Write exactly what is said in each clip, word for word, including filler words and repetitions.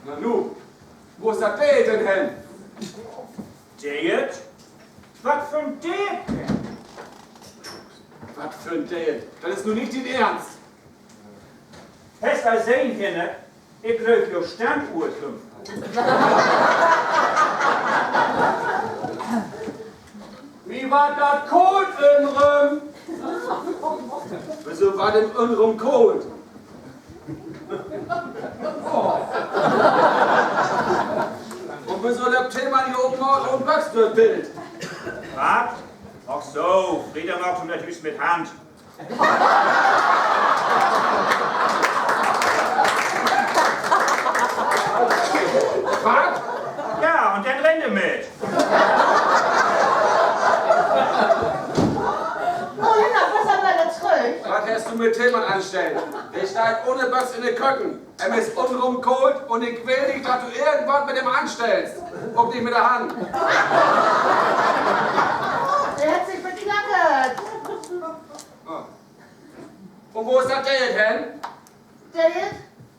Nanu, wo is dat Deel denn hen? Deel? Wat för 'n Deel denn? Wat för 'n Deel? Dat is nu nich dien Eernst. Hest al sehn, Hinnerk, ik glööv, jo Standuhr is hüm. Mi warrt dat koolt ünnrüm. Wieso warrt em ünnrüm koolt? Un wieso löppt Tillmann hier op mal ahn Böx dör't Bild? Wat? Ach so, Frieda maakt hüm dat jüst mit Hand. Wat? Ja, un denn rennt he mit. Oh, Hinnerk, was hest du mit Tillmann anstellt? De steiht ahn Böx in de Köken. Em is ünnrüm koolt un ik will nich, dat du irgendwat mit em anstellst. Ok nich mit de Hand. De hett sik verknackert. Un wo is dat Deel hen? Deel?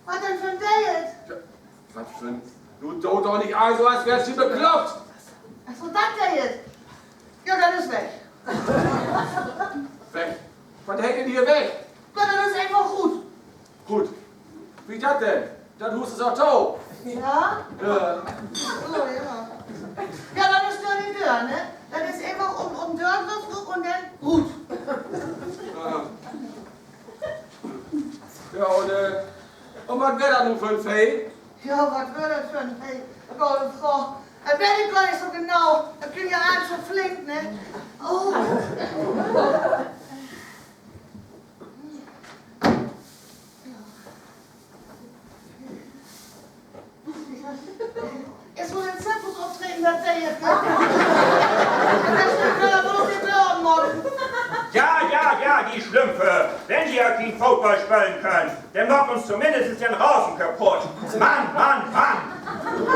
Wat denn för 'n Deel? Wat för 'n? Nu do doch nich al so, as weerst du bekloppt. Ach so, dat Deel. Ja, dat is weg. Weg? Wat heet denn hier weg? Ja, dat is eenfach rut. Rut? Wo dat denn? Dat Huus is doch to. Ja? Ja. So, ja. Ja, dat is dör de Döör, ne? Dat is eenfach üm, üm Döörgriff rüm un denn rut. Ja, un, äh, un wat weer dat nu för 'n Veh? Ja, wat weer dat för 'n Veh? Gode Fro. Dat weet ik gor nich so genau. Dat weer ja allens so flink, ne? Oh. Is woll en Zirkusoptreden, dat Deel, ne? Dat is woll de Börn maken. Ja, ja, ja, ji Slümpfe. Wenn ji ok kien Football spölen köönt, denn maakt uns tominnst den Rasen kaputt. Mann, Mann, Mann.